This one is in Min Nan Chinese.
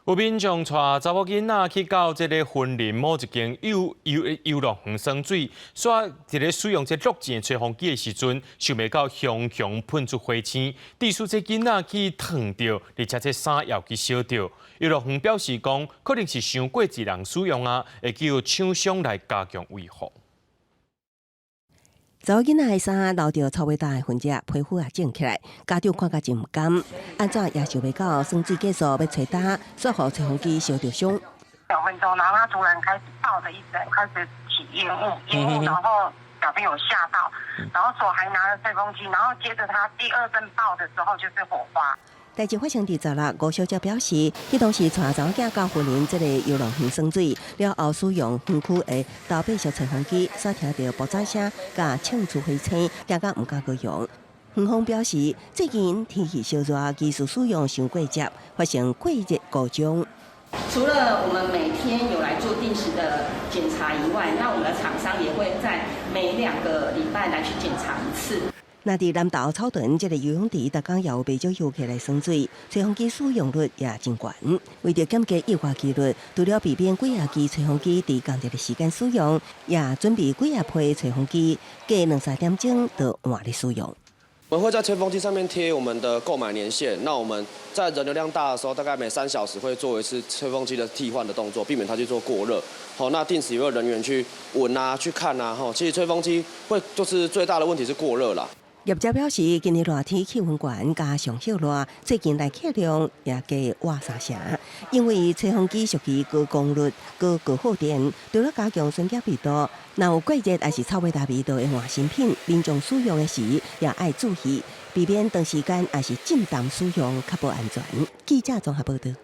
有民眾帶查某囡仔去到這个雲林某一間遊遊遊樂園耍水，煞佇咧使用這樂園吹風機的時陣，想袂到熊熊噴出火星，致使這囡仔去燙著，而且這衫也去燒著。遊樂園表示講，可能是傷過濟人使用啊，會叫廠商來加強維護。查某囡仔的衫留著臭味焦的痕跡，皮膚也腫起來，家長看甲真毋甘。按怎也想袂到，耍水結束欲吹焦，煞予吹風機燒著傷。 2分鐘，然後他突然開始爆的一聲，開始起煙霧，煙霧，然後小朋友嚇到，然後手還拿著吹風機，然後接着他第二聲爆的時候就是火花。代誌發生佇十六，吳小姐表示，彼當時帶查某囝到雲林這个遊樂園耍水，了後使用園區的投幣式吹風機，煞聽著爆炸聲，佮衝出火星，驚甲毋敢閣用。園方表示，最近天氣燒熱，機具使用傷過捷，發生過熱故障。除了我們每天有來做定時的檢查以外，那我們的廠商也會在每2個禮拜來去檢查一次。若佇南投草屯這个游泳池，逐工也有袂少遊客來耍水，吹風機使用率也真懸。為著減低意外機率，除了避免幾仔支吹風機佇仝一个時間使用，也準備幾仔批吹風機，隔兩三點鐘就換咧使用。我們會在吹風機上面貼我們的購買年限，那我們在人流量大的時候，大概每3小時會做一次吹風機的替換的動作，避免它去做過熱。好，那定時有人員去聞啊，去看啊，吼，其實吹風機會就是最大的問題是過熱啦。業者表示，今年熱天氣溫懸加上熱熱，最近來客量也加倚三成。因為吹風機屬於高功率、高高耗電，除了加強清潔味道，若有過熱抑是臭味焦味道，會換新品。民眾使用的時也愛注意，避免長時間抑是浸淡使用，較保安全。記者綜合報道。